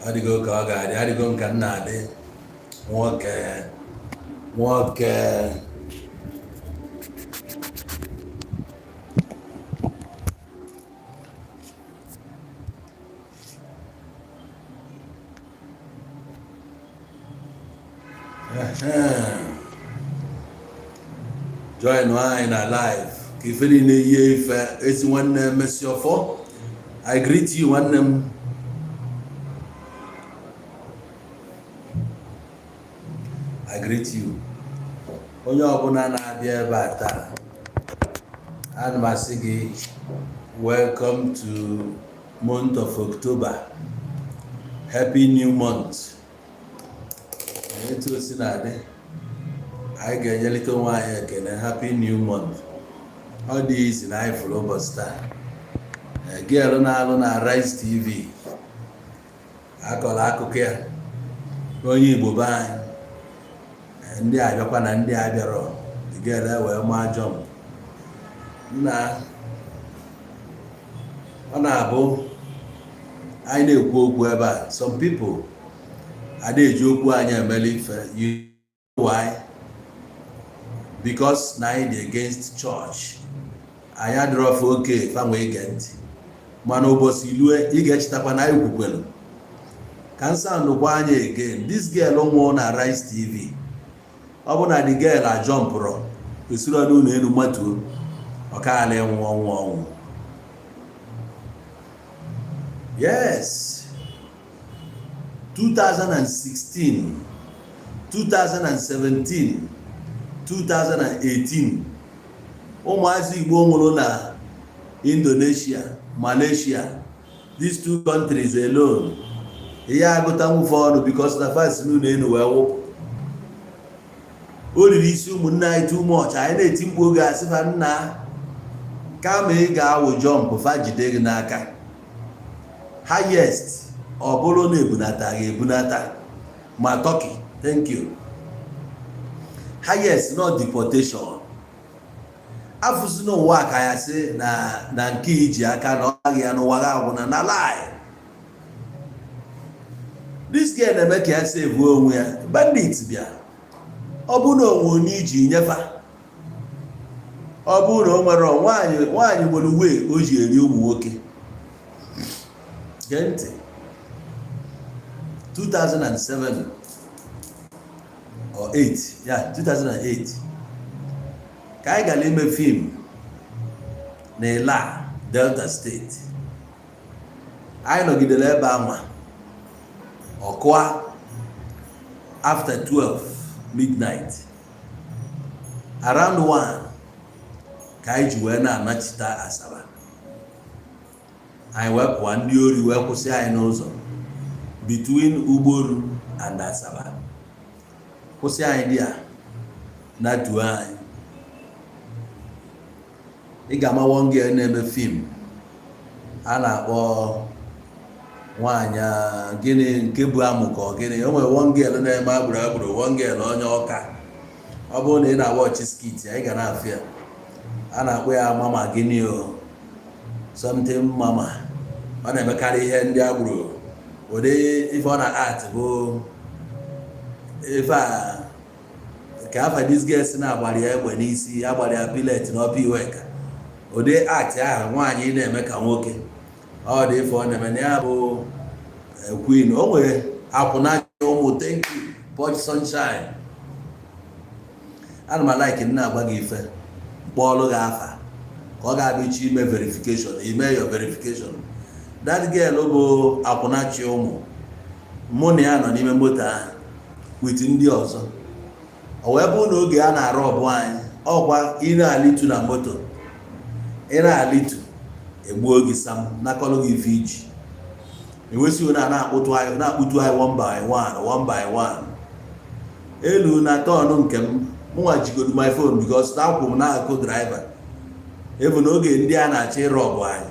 Adịgo ka ọ ga-adị, adịgo nka m na-adị. Nwoke, nwoke. Join anyị na live ka ife niile yie ife. Ezi nwanne Messi Ọfọ, I greet you, nwanne m. I greet you. Onye ọbụla na-abịa ebe a taa, ana m asị gị, welcome to month of October. Happy new month. Etu o si na-adị, anyị ga-enyelite onwe anyị ekele. Happy new month. Ọ dị izi na anyị fụrụ ụbọchị taa. Girl na-alụ na Arise TV akọrọ akụkọ ya, onye Igbo be anyị. Ndị abịakwa na ndị abịarọ, girl wee maa jump na ọ na-abụ anyị na-ekwu okwu ebe a. Some people ada eji okwu anyị emele ife. You know why? Because na anyị dị against church, anyị adịrọ ofe oke fanwe ige ntị. Mana ụbọchị ilue, ị ga-echetakwa na anyị kwukwelu ka nsandụkwa anyị again. This girl nwụọ na Arise TV, ọ bụ na the girl ajumpụrụ esiro n'ụlọ elu matuo, ọkaala ịnwụ ọnwụ ọnwụ. Yes, 2016, 2017, 2018, ụmụazị Igbo nwụrụ na Indonesia, Malaysia. These two countries alone, ihe agụta nwụfe ọnụ, because na fasi n'ụlọ elu wee wụpụ. O riri isi ụmụnne anyị too much. Anyị na-eti mkpu oge, asịfa nna, kama ị ga-awụ jump, fa jide gị n'aka. Highest, ọ bụrụ na ebunata ga-ebunata ma Turkey. Thank you. Highest, not deportation. Afụsi n'ụwa ka ya sị na nke iji aka na ọ gaghị ya n'ụwa ga agwụna na lie. This girl na-eme ka ya save onwe ya. Bandit bịa, ọ bụ na onwe onye iji nyefa, ọ bụrụ na o nwere nwaanyị, nwaanyị nwere uwe o ji eri ụmụ nwoke. Gee ntị, 2007 or 8, ya 2008, ka anyị gara ime film na Ila, Delta State. Anyị nọgidere ebe anwa ọkụa after 12 midnight, around 1, ka anyị ji wee na-anachite Asaba. Anyị wee pụọ, ndị ori wee kwụsị anyị n'ụzọ between Ugboru and Asaba, kwụsị anyị dị a na tuo anyị. Ị ga-ama one girl na-eme film a na-akpọ nwaanyị gịnị nke bụ amụ ka ọ gịnị. O nwere one girl na-eme agbụrụ agbụrụ, one girl onye Ọka. Ọ bụrụ na ị na-awatchị skit ya, ị ga na-afụ ya. A na-akpọ ya mama gịnị o, something mama. Ọ na-emekarị ihe ndị agbụrụ, ụdị ife ọ na art bụ ife a ka afa this girl si na-agbara ya egbe n'isi, agbara ya bullet n'ọpa iweka. Ụdị art ahụ nwaanyị na-eme ka nwoke, ọ dị ife ọ na-eme na ya bụ queen. O nwere akwụna ụmụ. Thank you, Punch Sunshine. Ana m alike nna agwa gị ife kpọọlụ gị afa ka ọ ga-abịa iche ime verification, ime your verification. That girl bụ akwụnachi ụmụ. Mụ na ya nọ n'ime moto ahụ with ndị ọzọ. O wee bụrụ na oge a na-arụ ọbụ anyị, ọkwa ị na-alitu na moto, ị na-alitu, egbuo gị sam nakọlụ gị ife iji ewesighị na na-akpụtụ anyị, na-akpụtu anyị one by one, one by one. Elu na turn nke m, mụnwa jigodu my phone because na akwụ m na-akụ driver. Even n'oge ndị a na-achọ ịrọbụ anyị,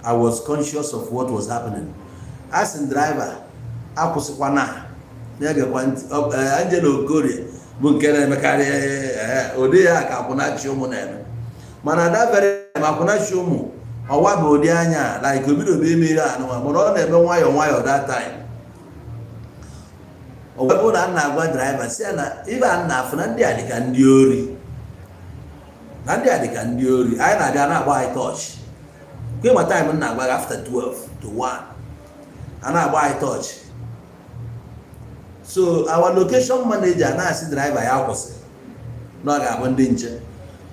I was conscious of what was happening. A sị driver akwụsịkwana, na-egekwa ntị. Angela Okorie bụ nke na-emekarị ụdị ya ka akwụnachi ụmụ na-eme. Mana that very time, akwụnachi ụmụ ọwa bụ ụdị anya like obidobe ime ihe anụnwa, mana ọ na-eme nwayọọ nwayọọ that time. Ọ wee bụrụ na a na-agwa driver si ya na ibe a na-afụ na ndị a dị ka ndị ori, na ndị a dị ka ndị ori. Anyị na-abịa na-agba anyị torch kwe ma time m na-agba gị after 12 to 1, a na-agba anyị torch. So our location manager na-asị driver ya kwụsị, na ọ ga-abụ ndị nche.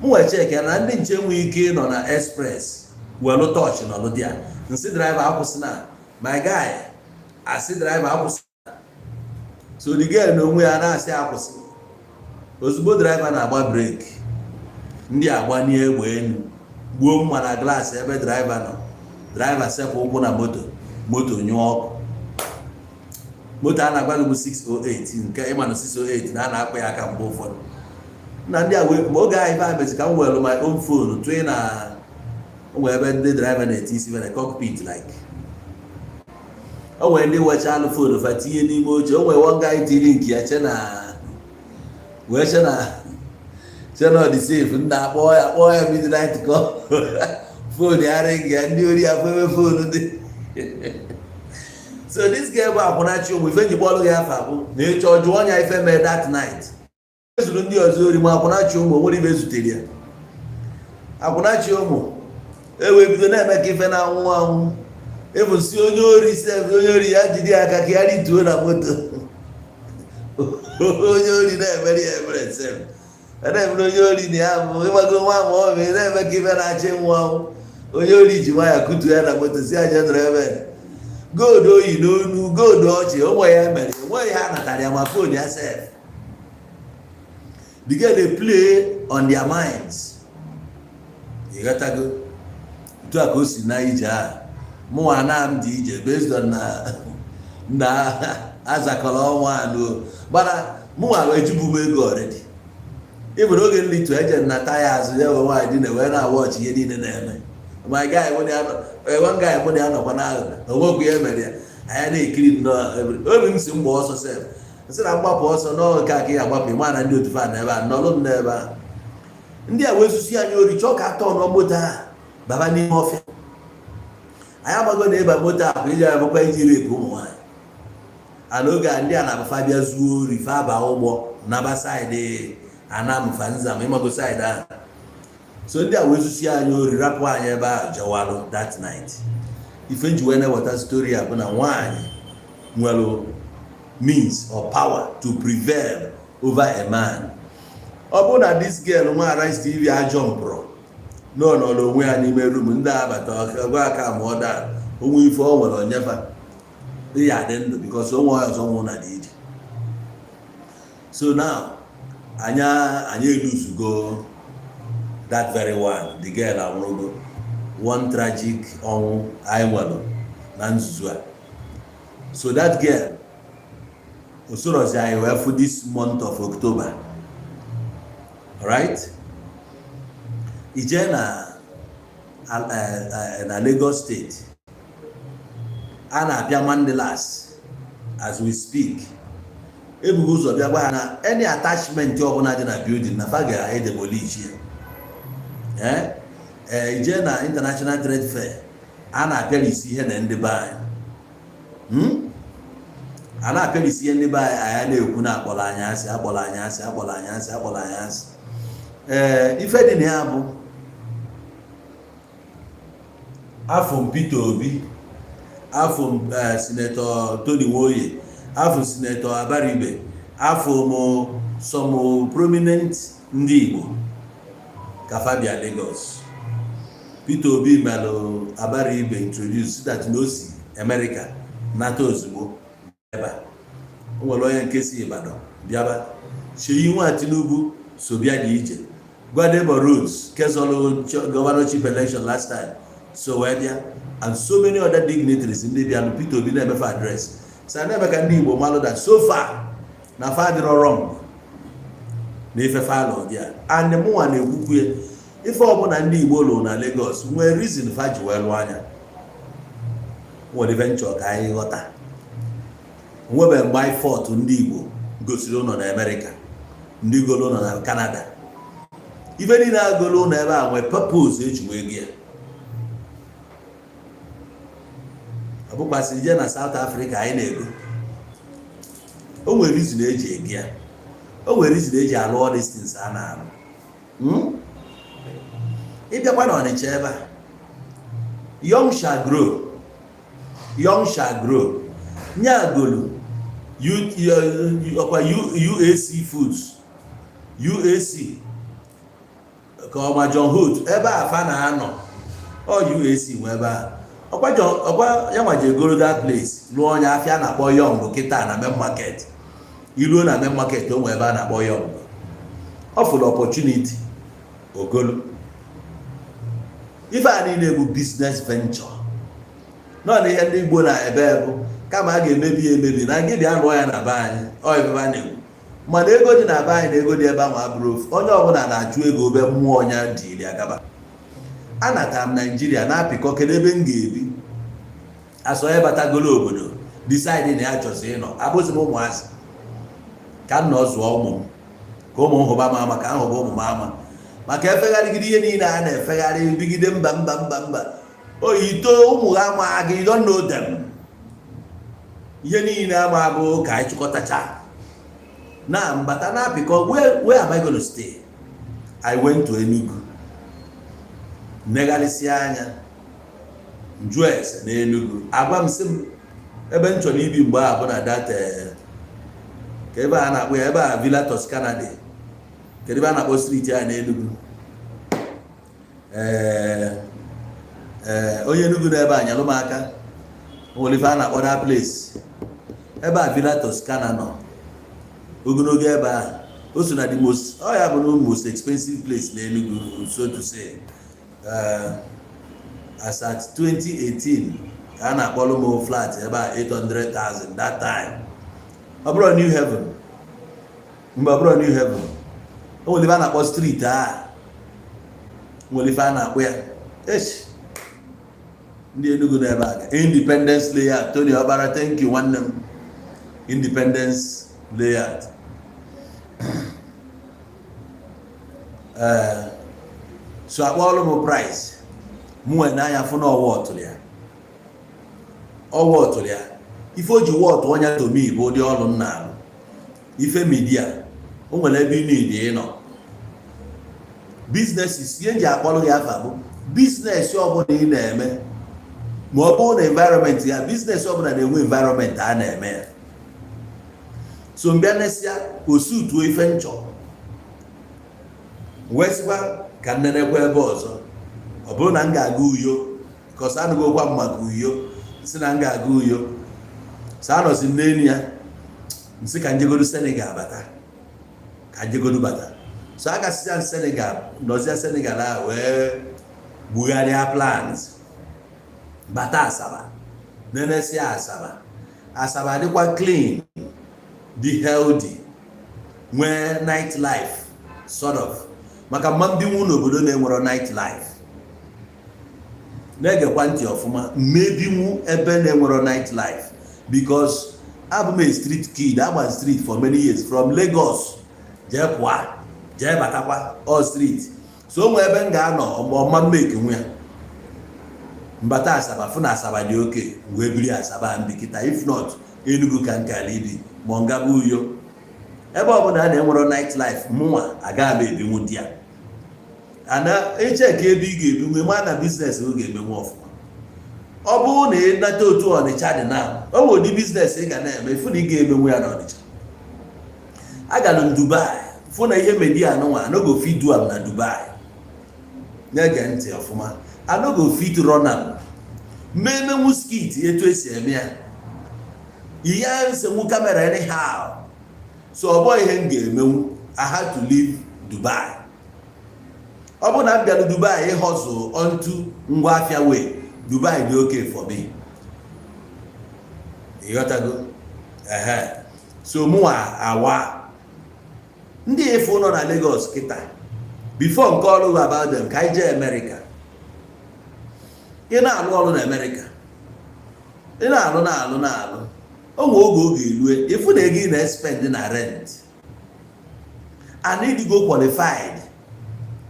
M wee check na ndị nche nwee ike ịnọ na express welu torch nọlụ dị ya. Nsị driver akwụsị na my guy, asị driver akwụsị. So the girl na onwe ya na-asị akwụsị. Ozugbo driver na-agba brake, ndị agbanye egbe elu, gbuo mma na glass ebe driver nọ. Driver sepụ ụkwụ na moto, moto nyụọ ọkụ. Moto a na-agba gị bụ 608, nke ịma na 608 na a na-akpọ ya aka mgbe ụfọdụ na ndị a wee. Ma oge ahụ ife a mezi ka m were my own phone tụị na o nwere ebe ndị driver na-eti isi na cockpit, like o nwere ndị wechalụ phone fa tinye n'ime oche. O nwere one guy tiri nke ya che na wee che na ọ dị safe. Nna, kpọọ ya, kpọọ ya midnight call, phone ya ring ya, ndị ori ya ebe phone dị. So this guy bụ akwụnachi ụmụ ife njikwa ọlụ gị afa bụ na ịchọ jụọ ọnya ife mee that night. Ezuru ndị ọzọ ori, ma akwụnachi ụmụ nwere ibe zutere ya. Akwụnachi ụmụ ewe bido na-eme ka ife na-anwụ anwụ ebusi onye ori sef. Onye ori ya jide ya aka ka ya rituo na moto. Onye ori na-emere ya ebere sef, na-emere onye ori na ya bụ ịgbago nwa ma ọ bụ na-eme ka ife na-achọ ịnwụ anwụ. Onye ori ji nwayọ kutuo ya na moto, si aja nọrọ ebe gold oyi n'onu gold ọchị onwe ya mere onwe ya natara ya, ma phone ya sef. The girl dey play on their minds, ịghọtago? Otu a ka o si na ije ahụ mụnwa na m dị ije based on na azakọrọ ọnwa anụ, mana mụnwa ejibu m ego already. Ịbụrụ oge nlitu eje na taya azụ ya wee nwaanyị dị na wee na-awa ọchị ihe niile na-eme. My guy mụ na ya nọ, one guy mụ na ya nọkwa n'ahụ, onwekwu ihe mere ya. Anya na-ekiri nnọọ. Obi m si m gba ọsọ sef, nsị na mgbapụ ọsọ n'ọge nke aka ya agbapụ. Ịma na ndị otu fa na ebe a nọlụ m n'ebe a. Ndị a wee susi anyị ori, chọọ ka atọ nọ moto a baba n'ime ọfịa. Anyị agbago na ịba moto a bụ iji abụkwa iji rape ụmụ nwaanyị. Ana oge a ndị a na-abụfa bịa zuo ori, fa ba ụgbọ naba side anam fanzam, ịmago side ahụ. So ndị a wee susi anyị ori, rapụ anyị ebe ahụ, jewalụ that night. Ife nji wee na-eweta story a bụ na nwaanyị nwere means or power to prevail over a man. Ọ bụrụ na this girl nwa Arise TV ajọ mpụrụ na ọ nọrọ onwe ya n'ime room, ndị abata gwa aka ma ọ daa onwe ife ọ nwere onyefa ya dị ndụ, because onwe onye ọzọ nwụrụ na dị ije. So now anyị eluzugo that very one. The girl anwụrụgo. One tragic ọnwụ anyị nwere na nzuzu a. So that girl osorozi anyị wee fụ this month of October, alright? Ije na Lagos State, a na-apịa Mandilas as we speak. Ebughị ụzọ bịa gwa ha na any attachment ọbụla dị na building na fa ga-edemolish ya. Ee, ije na International Trade Fair, a na-apịarisi ihe na ndị be anyị, A na-apịarisi ihe ndị be anyị. Anyị na-ekwu na akpọrọ anyị asị, akpọrọ anyị asị, akpọrọ anyị asị, akpọrọ anyị asị. Ee, ife dị na ya bụ afọ m Peter Obi, afọ m Senator Tony Nwoye, afọ Senator Abaribe, afọ m some prominent ndị Igbo ka fa bịa Lagos. Peter Obi melụ Abaribe introduce that na o si America nata ozugbo ebe a. O nwere onye nke si Ibadan bịaba. Seyi nwa Tinubu so bịa dị ije. Gbadebo Rhodes kezọlụ governorship election last time so wee bịa, and so many other dignitaries ndị bịanụ. Peter Obi na-emefe address so na-eme ka ndị Igbo malụ that so far na fa adịrọ wrong na ife falụ dị ya. And mụnwa na-ekwukwu ya, ife ọbụla ndị Igbo lụrụ na Lagos nwee reason fa ji wee lụọ anya, nwere ife nchọ ka anyị ghọta. Nwebe mgbe anyị fọtụ ndị Igbo gosiri ụlọ na Amerịka, ndị golo ụlọ na Canada, ife niile agolo ụlọ ebe a nwee purpose eji wee gị ya. Ọ bụkwasị ije na South Africa anyị na-ego. O nwere reason eji egi ya, o nwere reason eji alụ all these things a na-alụ. Ịbịakwa na Ọnịcha ebe a, young shall grow, young shall grow. Nyagolu ọkwa UAC Foods, UAC ka ọma John Holt ebe a fa na-anọ, ọ UAC nwe ebe a. Ọkwa John, ọkwa ya nwa ji egoro that place, lụọ onye afịa a na-akpọ Young kịta na main market. Iruo na main market, o nwe ebe a na-akpọ Young. Ọ fụrụ opportunity ogolo. Ife a niile bụ business venture nọ na ihe ndị Igbo na-ebe bụ kama a ga-emebi ya emebi na gị bịa rụọ ya na be anyị. Ọ ebe a na-ekwu, mana ego dị na be anyị na ego dị ebe ahụ abụrụ ofu. Onye ọbụla na-achụ ego ebe mmụọ ọnya dịrị agaba. Anatara m Naijiria na-apịkọ, kedu ebe m ga-ebi? Asọ onye batagolo obodo decide na ya chọzi ịnọ, abụzi m ụmụazị ka m nọ zụọ ụmụ m, ka ụmụ m hụba m ama, ka m hụba ụmụ m ama, maka efegharịgide ihe niile a na-efegharị bigide mba mba mba mba oyito ụmụ ha ama gị. You don't know them. Ihe niile ama bụ ka anyị chịkọtacha na mbata na-apịkọ. Where am I going to stay? I went to Enugu, negharịsịa anya, njụ ese na Enugu. Agwa m sị m ebe m chọrọ ibi mgbe a bụ na that ka ebe a na-akpọ ya, ebe a Villa Toscana dị. Kedu ebe a na-akpọ street a na Enugu? Ee, onye Enugu na ebe a nyelụ m aka. O nwere ife a na-akpọ that place ebe a Villa Toscana nọ, ogologo ebe a. O so na the most, ọ ya bụ na most expensive place na Enugu, so to say. As at 2018 ka a na-akpọrọ m flat ebe a 800,000 that time. Ọ bụrụ New Haven, mgbe ọ bụrụ New Haven, o nwere ife a na-akpọ street a, nwere ife a na-akpọ ya. Echi ndị Enugu na ebe a, Independence Layout. Tony Ọbara, thank you, nwanne m. Independence Layout. Ee, so akpọọlụ m price, m nwere n'anya fụ na ọwa ọtụrụ ya, ọwa ọtụrụ ya. Ife o ji wọtụ ọnya tomi bụ ụdị ọrụ m na-alụ, ife media. O nwere ebe ị need ịnọ businesses. Ihe nji akpọrọ gị afa bụ business ọbụla ị na-eme, ma ọ bụrụ na environment ya, business ọbụla na-enwe environment a na-eme ya. So mbịa nesịa osutuo ife nchọ, wee sịkwa ka m nenekwa ebe ọzọ. Ọ bụrụ na m ga-aga Uyo, because anụgokwa m maka Uyo, si na m ga-aga Uyo. So anọzi m n'elu ya, nsị ka njegodu Senegal bata, ka njegodu bata. So agasịa m Senegal, nọzịa Senegal ahụ wee gbugharịa plans, bata Asaba, nenesịa Asaba. Asaba dịkwa clean, dị healthy, nwee night life sort of, maka mma mbinwu n'obodo na-enwero night life. Na-egekwa ntị ọfụma, mmebinwu ebe na-enwero night life, because abụ m a street kid. Agba street for many years, from Lagos jee pụa jee batakwa, all street. So o nwee ebe m ga-anọ ọma mmeki nwe ya. Mbata Asaba, fụ na Asaba dị oke, wee biri Asaba mbikịta. If not, Enugu ka nke ala ibi, ma ọ ngaba Uyo. Ebe ọbụla a na-enwero night life, mụnwa agaghị m ebinwu di ya. Ana echeki ebe ị ga-ebinwu, ma na business ị ga-emenwu ọfụma. Ọ bụrụ na ị nata otu Ọnịcha dị na o nwere ụdị business ị ga na-eme, fụ na ị ga-emenwu ya n'Ọnịcha. Agara m Dubai, fụ na ihe media anụnwa, I no go fit do am na Dubai. Na-ege ntị ọfụma, I no go fit run am, mmemenwu skit etu esi eme ya, ihe nsenwu camera anyhow. So ọ bụghị ihe m ga-emenwu. I had to leave Dubai. Ọ bụrụ na m bịara Dubai ịhọzụ onto ngwa afịa wee Dubai dị okay for me, ịghọtago? Ehe, so mụnwa awa ndị efu nọ na Lagos kịta before nke ọrụ about them, ka anyị jee America. Ị na-alụ ọrụ na America, ị na-alụ, na-alụ, na-alụ, o nwe oge oge elue, ịfụ na ego ị na-espend na rent and ịdịgo qualified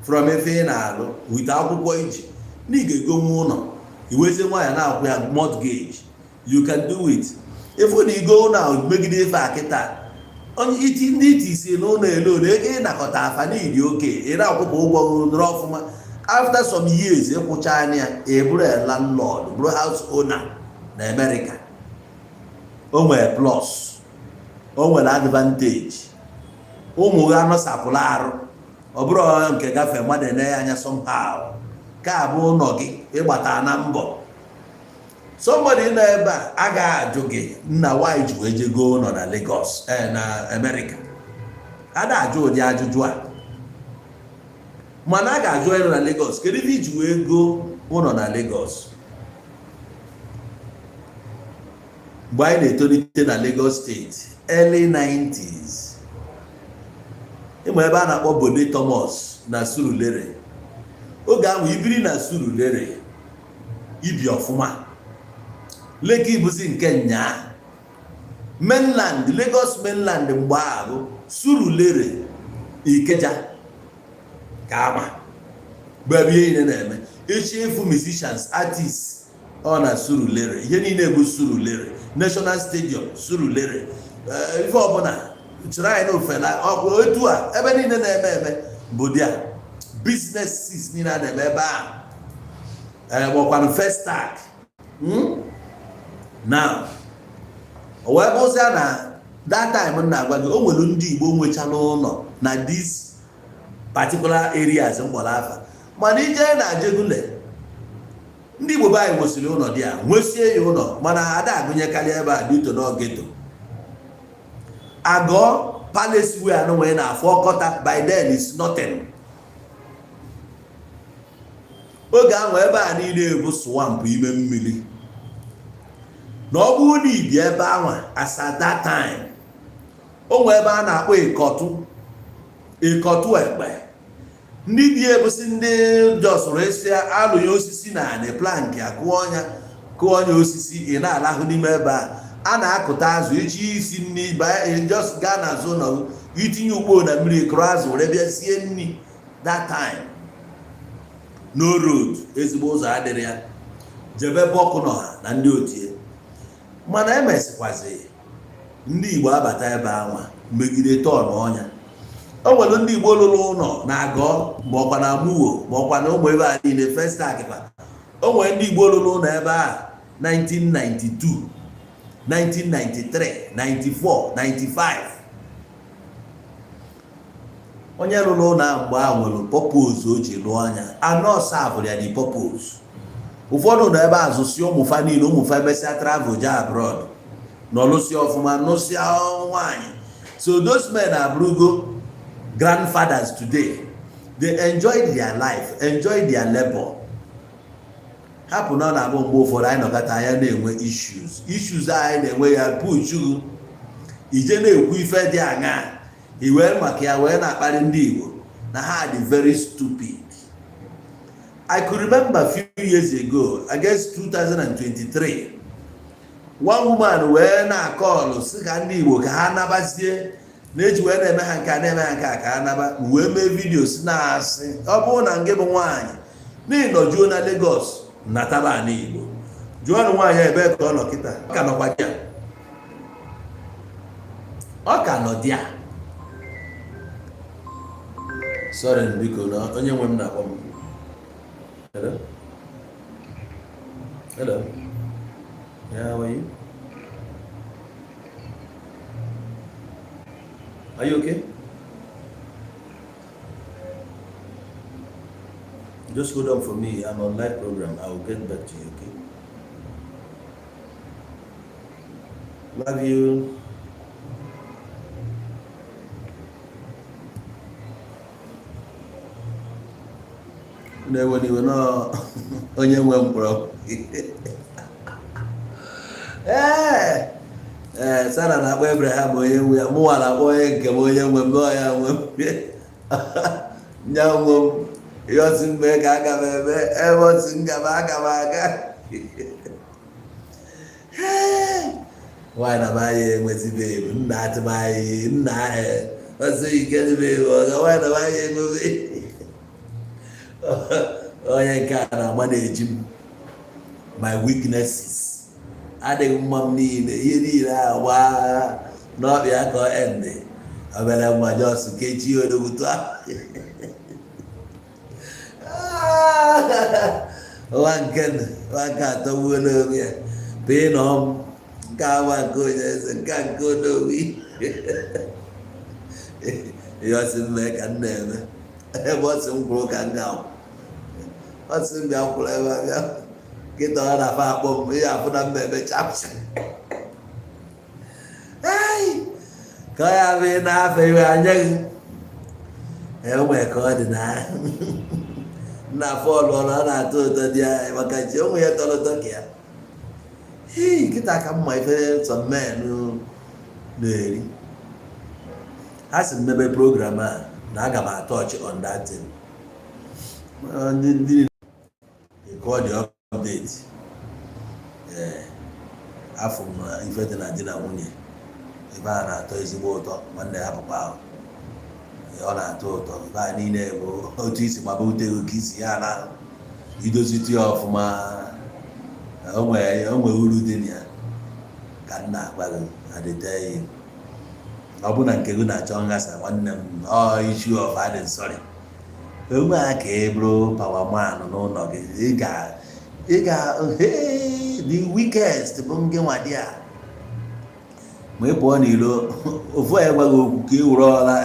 from efe ị na-alụ with akwụkwọ iji na ị ga-egonwu ụlọ, iwezie nwaanyị na-akwụ ya mortgage. You can do it. Ịfụ na igo ụlọ ahụ megide ife a kịta, onye iti ndị iti isi n'ụlọ elu na ego ịnakọta afa n'idi oke, ị na-akwụpụ ụgwọ nọrọ ọfụma. After some years, ịkwụcha anya, ị bụrụ a landlord, bụrụ house owner na America. O nwere plus, o nwere advantage. Ụmụ gị anọsapụrụ arụ, ọ bụrụ nke gafee mmadụ ene ya anya somehow, ka abụ ụlọ gị ịgbata na mbọ. Somebody nọ ebe a agaghị ajụ gị, nna, why ji wee jego ụlọ na Lagos, na America? A na-ajụ ụdị ajụjụ a, mana a ga-ajụ onye nọ na Lagos, kedu ife iji wee go ụlọ na Lagos? Mgbe anyị na-etolite na Lagos State, early 90s, ịma ebe a na-akpọ Bode Thomas na Surulere. Oge ahụ ibiri na Surulere, ibi ọfụma. Lekki bụzi nke nyaa. Mainland, Lagos mainland mgbe ahụ, Surulere, Ikeja ka ama bụ ebe ihe niile na-eme. Echi ịfụ musicians, artists, ọ na Surulere. Ihe niile bụ Surulere, National Stadium, Surulere, ife ọbụla shrine ofela ọkụ otu a, ebe niile na-eme eme bụ dia. Businesses niile a na-eme ebe a, makwanụ Festac. Now, o wee bụzia na that time m na-agwa gị, o nwere ndị Igbo nwechala ụlọ na this particular areas mkpọrọ afa. Mana ije na Ajegunle, ndị Igbo be anyị nwesịrị ụlọ dị a, nwesie ya ụlọ, mana ada agụnyekarị ebe a due to no ghetto. Agọ Palace way anụ nwee na afọ ọkọta by then is nothing. Oge ahụ ebe a niile bụ swamp, ime mmiri. Na ọ bụrụ na ibi ebe ahụ as at that time, o nwee ebe a na-akpọ Ịkọtụ, Ịkọtụ Ekpe. Ndị bi ebusi, ndị jọsụrụ esi alụnye osisi na anị plank, akụọ ọnya, kụọ ọnya osisi, ị na-alahụ n'ime ebe a. A na-akụta azụ echi, isi nri, just gaa n'azụ ụlọ, itinye ukpo na mmiri, kụrụ azụ were bịa sie nri. That time no road, ezigbo ụzọ adịrị ya jebe bọkụnọha na ndị otie. Mana emesịkwazi ndị Igbo abata ebe anwa megide tọn ọnya. O nwere ndị Igbo lụrụ ụlọ na Agọ, ma ọkwa na Amuwo, ma ọkwa na ụmụ ebe a niile, Festac kwa. O nwere ndị Igbo lụrụ ụlọ ebe a 1992, 1993, 94, 95. Onye lụrụ ụlọ ahụ mgbe ahụ nwere purpose o ji lụọ anya anọ, serve ya the purpose. Ụfọdụ nọ ebe a zụsi ụmụfa niile, ụmụfa emesịa travel jee abroad, nọlụsịa ọfụma, nụsịa nwaanyị. So those men abụrụgo grandfathers today. They enjoy their life, enjoy their labor. Hapụ na ọ na-abụ mgbe ụfọdụ anyị nọkọta, anya na-enwe issues. Issues anyị na-enwe ya puchu ije na-ekwu ife dị aṅaa i wee maka ya wee na-akparị ndị Igbo na ha dị very stupid. I could remember few years ago, I guess 2023, one woman wee na-akọọlụ sị ka ndị Igbo ka ha nabazie, na-eji wee na-eme ha nke a, na-eme ha nke a, ka ha naba. Wee mee video si na-asị, ọ bụrụ na nke bụ nwaanyị n'ihi nọjuo na Lagos, nataba ala Igbo. Jụọnụ nwaanyị ebe ka ọ nọ kịta. Ọ ka nọkwa di ya, ọ ka nọ di ya. Sorry, biko, na onye nwe m na-akpọ m. Hello, hello. Yeah, how are you? Are you okay? Just hold on for me. I'm on live program. I will get back to you, okay? Love you. Na-ewe n'iwe nọ, onye nwe mkpọrọ. Ee, Sara na-akpọ Abraham onye nwe ya. Mụnwa na-akpọ onye nke m onye nwe m, nọọ ya nwe m, nya nwe m. Ihe ọsị mgbe ka aga m eme, ebe ọsị m gaba, aga m aga. Nwaanyị na m anya enwezibe nna atụmanya nna ọsị ike dịbe ọzọ. Nwaanyị na m anya enwebe onye nke a na-agba na-eji m my weaknesses. Adịghị mma m niile, ihe niile ahụ gbaa n'ọbịa ka ọ endị. Obere nwa jos kechie odogwu tụọ. Nwa nke nwa nke atọ gbuo n'onwe ya pee na ọm nke awa nke onye eze nke a nke odogwu. Ihe ọ sị m mee ka m na-eme, ebe ọ sị m kwụrụ ka m ga-akwụ. Ọ sị m bịa kwụrụ ebe a, bịa kịta. Ọ na-afa akpọ m ihe afụ na mmemme chapụ ka ọ ya bụ ị na-afe iwe anya gị enwe ka ọ dị na nna fọlụ ọrụ. Ọ na-atọ ụtọ dị anyị maka chi onwe ya tọrọ ụtọ ka ya. Hei, kịta ka mma ife some men na-eri. Ha si mmebe program a na aga m atọ ọchị on that thing. Ndị ka ọ dị update. Ee, afọ m na ife dị na di na nwunye ebe a na-atọ ezigbo ụtọ. Nwanne ya pụkwa ahụ, ọ na-atọ ụtọ. Ebe a niile bụ otu isi gbaba ute ego ka isi ya na idozite ya ọfụma. O nwere uru dị na ya ka m na-agwa gị. Adịte ya, ọ bụ na nke gị na-achọ nghasa, nwanne m, ọ issue of adị sorry. Onwe a ka ị bụrụ power man n'ụlọ gị, ị ga hey, the weakest bụ ngị nwa dị a. Ma ị pụọ n'ilo, ofu onye gwa gị okwu ka ị were ọla,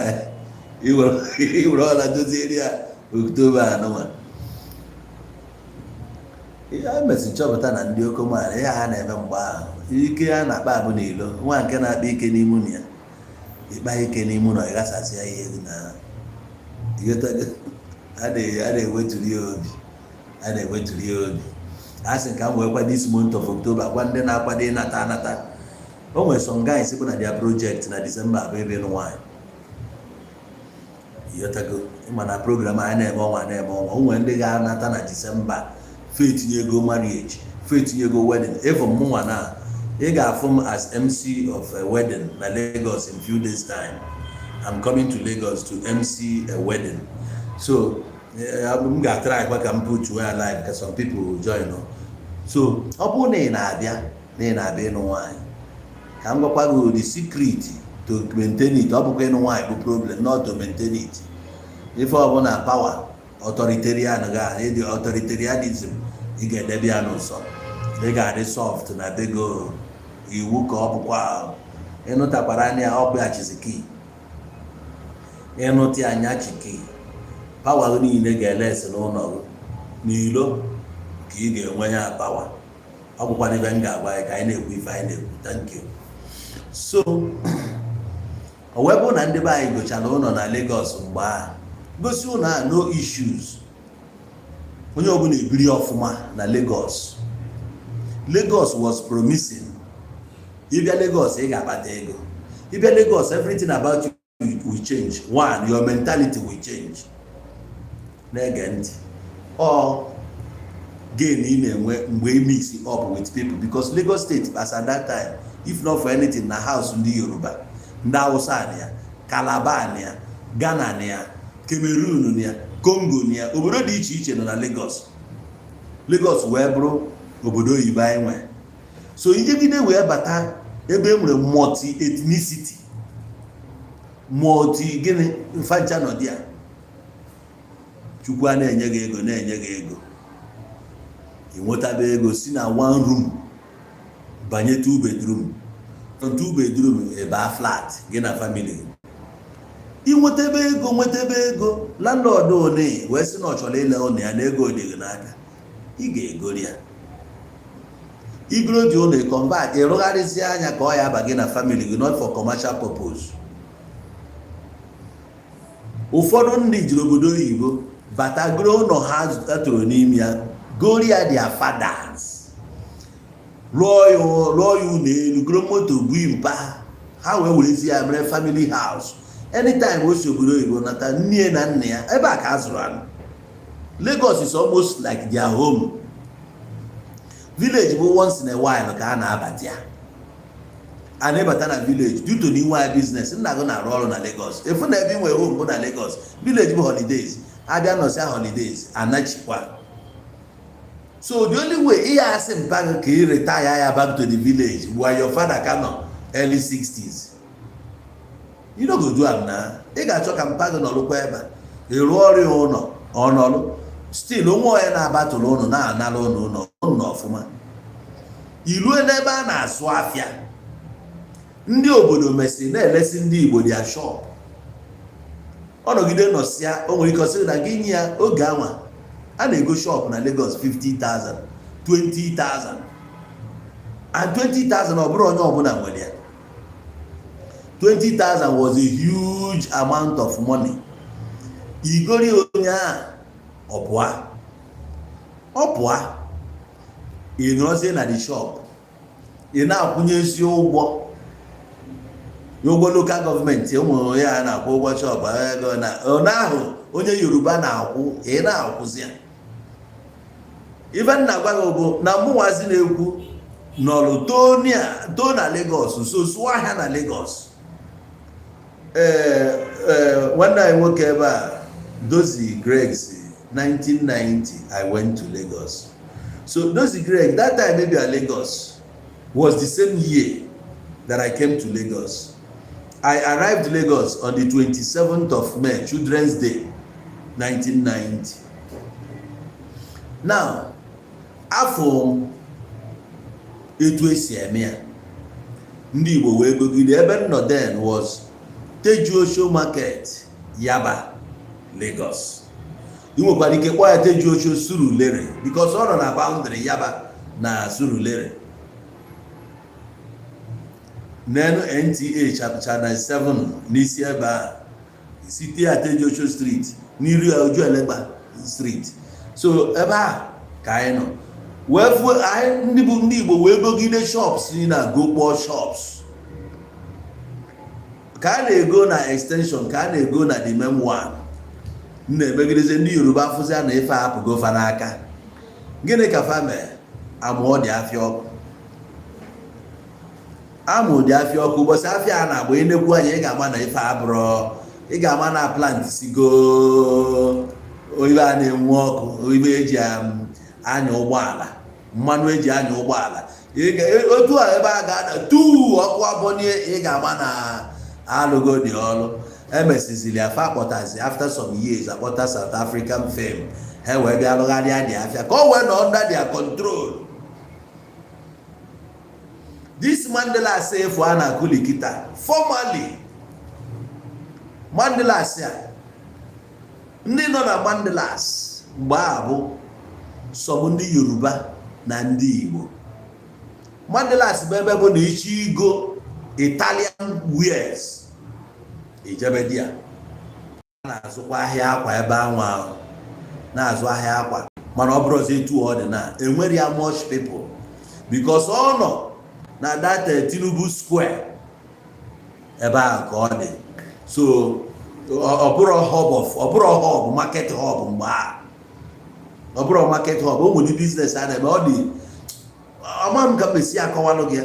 ị were ọla doziere ya. October anụnwa ihe a mesị chọpụta na ndị okomala, ihe ha na-eme mgbe ahụ, ike a na-akpa abụ n'ilo. Nwa nke na-akpa ike n'ime ụlọ ya, ịkpa ike n'ime ụlọ, ịghasasịa ihe gị na a na-eweturi ya obi, a na-eweturi ya obi. A sị ka m wee kwa this month of October gwa ndị na-akwado ịnata anata. O nwere some guys bụ na their project na December bụ ebe ịnụ nwaanyị. Ịghọtago? Ịma na program anyị na-eme ọnwa na-eme ọnwa, o nwere ndị ga-anata na December fe etinye ego marriage, fe etinye ego wedding. Even mụnwa na ị ga-afụ m as MC of a wedding na Lagos in few days time. I'm coming to Lagos to MC a wedding, so m ga-atry kwa ka m put you alive ka some people will join. So ọ bụrụ na ị na-abịa, na ị na-abịa ịnụ nwaanyị, ka m gwakwa gị the secret to maintain it. Ọ bụkwa ịnụ nwaanyị bụ problem, not to maintain it. Ife ọbụla power authoritarian ga ịdị, authoritarianism, ị ga-edebe ya n'ụsọ. Ị ga-adị soft na bego iwu ka ọ bụkwa ịnụtakwara anya ọ bụghachiziki ịnụta anya chiki. Power gị niile ga-elesi n'ụlọ gị n'ilo ka ị ga-enwe ya power. Ọ bụkwa ife m ga-agwa gị ka anyị na-ekwu ife anyị na-ekwu. Thank you. So o wee bụ na ndị be anyị gochara ụlọ na Lagos mgbe ahụ, gosi ụlọ a, no issues, onye ọbụla ebiri ọfụma na Lagos. Lagos was promising. Ịbịa Lagos, ị ga-akpata ego. Ịbịa Lagos, everything about you will change. One, your mentality will change. Na-ege ntị, ọ gain ị na-enwe mgbe ị mix up with people, because Lagos State as at that time, if not for anything, na house ndị Yoruba, ndị Hausa na ya, Calabar na ya, Ghana na ya, Cameroon na ya, Congo na ya, obodo dị iche iche nọ na Lagos. Lagos wee bụrụ obodo oyibo anyị nwe. So ijegide wee bata ebe e nwere multi ethnicity, multi gịnị mfancha nọ dị a. Chukwu a na-enye gị ego, na-enye gị ego, ị nwetaba ego si na one room banye two bedroom, from two bedroom ịbaa flat gị na family gị. Inwetebe ego, nwetebe ego, landlord one wee sị na ọ chọrọ ile ụlọ ya na ego dị gị n'aka, ị ga-egori ya. Igoro dị ụlọ, convert, ịrụgharịzi anya ka ọ ya aba gị na family gị, not for commercial purpose. Ụfọdụ ndị jiri obodo oyibo bata goro ụlọ ha toro n'ime ya, gori ya their fathers, rụọ ya, rụọ ya ụlọ elu, goro moto bụ mpa ha, wee werezi ya mere family house. Anytime o si obodo oyibo nata, nne na nna ya ebe a ka a zụrụ anụ. Lagos is almost like their home. Village bụ once in a while ka a na-abata ya. A na-ebata na village due to na inwe ya business, nna gị na-arụ ọrụ na Lagos, efu na ebe inwe home bụ na Lagos. Village bụ holidays, abịa nọsịa holidays, anachikwa. So the only way ihe asị mpa gị ka ị retire ya back to the village while your father ka nọ early 60s, you no go do am. Na ị ga-achọ ka mpa gị nọrụkwa ebe a, ị rụọ ọrụ ya ụlọ, ọ nọrụ still, onwe onye na-abatụrụ ụnụ, na-anara ụnụ ụlọ ụnụ ọfụma. Ilue n'ebe a na-azụ afịa, ndị obodo mesịrị na-elesi ndị Igbo their shop. Ọ nọgide nọsịa, o nwere ike ọ sịrị na gị nye ya. Oge anwa a na-ego shop na Lagos 50,000, 20,000, and 20,000, ọ bụrụ onye ọbụla nwere ya. 20,000 was a huge amount of money. Igori onye a, ọ pụa, ọ pụa, ị nọrọzie na the shop, ị na-akwụnyezi ụgwọ, ụgwọ local government. Ụmụ ya na-akwụ ụgwọ shop ego na onye ahụ onye Yoruba na-akwụ, ị na-akwụzi ya. Ife nna gwa gị bụ na mụnwazi na-ekwu nọrụ too na Lagos, so zụọ ahịa na Lagos. Ee, nwanne anyị nwoke ebe a, Dozie Gregs, 1990 I went to Lagos. So Dozie Greg, that time maybe at Lagos was the same year that I came to Lagos. I arrived Lagos on the 27th of May, Children's Day, 1990. Now, afọ m etu esi eme ya, ndị Igbo wee gogide ebe m nọ. Then was Tejuosho Market, Yaba, Lagos. Ị nwekwara ike kpọọ ya Tejuosho Surulere, because ọ nọ na boundary Yaba na Surulere. N'elu NTA Channel 7 n'isi ebe a, site ya Tejuosho Street, n'iru ya Ojuelegba Street. So ebe a ka anyị nọ wee fuo anyị, ndị bụ ndị Igbo, wee gogide shops na gokpọ shops ka a na-ego na extension, ka a na-ego na the main one. M na-emegidezi ndị Yoruba afụzia na ife apụgo fa n'aka. Gịnị ka fa mee? Amụọ dị afịa ọkụ, amụ dị afịa ọkụ. Ụbọchị afịa a na-agba, enekwu anya, ị ga-ama na ife abụrọ, ị ga-ama na plant sigo ibe a na-enwu ọkụ, ibe eji anya ụgbọala, mmanụ eji anya ụgbọala. Otu a ebe a ga-ada tuu ọkụ abọnie, ị ga-ama na alụgo dị ọlụ. Emesizili afa akpọtazi after some years, akpọta South African firm, ha wee bịa lụgharịa dị afịa ka ọ wee nọ under their control. This Mandilas efu a na-akụli kịta, formerly Mandilas a, ndị nọ na Mandilas mgbe a bụ sọm ndị Yoruba na ndị Igbo. Mandilas bụ ebe bụ na ichi igo Italian wears, ijebe di ya. A na-azụkwa ahịa akwa ebe anwa ahụ, na-azụ ahịa akwa, mana ọ bụrụzi etu ọ dị na enwere ya much people, because ọ nọ na that Tinubu Square ebe ahụ ka ọ dị. So ọ bụrụ hub of, ọ bụrụ hub, market hub mgbe a, ọ bụrụ market hub, o nwere business a na-eme. Ọ dị ọma m ka mesi akọwalụ gị ya.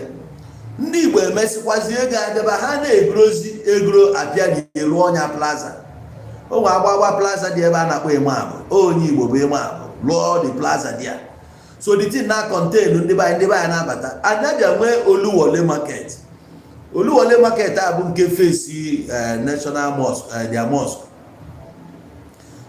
Ndị Igbo emesịkwazi ego adebe ha na-egrozi egro apịa elu ọnya plaza. O nwe agba plaza dị ebe a na-akpọ Ịmabụ. Onye Igbo bụ Ịmabụ lụọ the plaza dị ya. So the thing na contain ndị be anyị, ndị be anyị na-abata. Anyị nwee Oluwole Market. Oluwole Market a bụ nke face National Mosque, their mosque.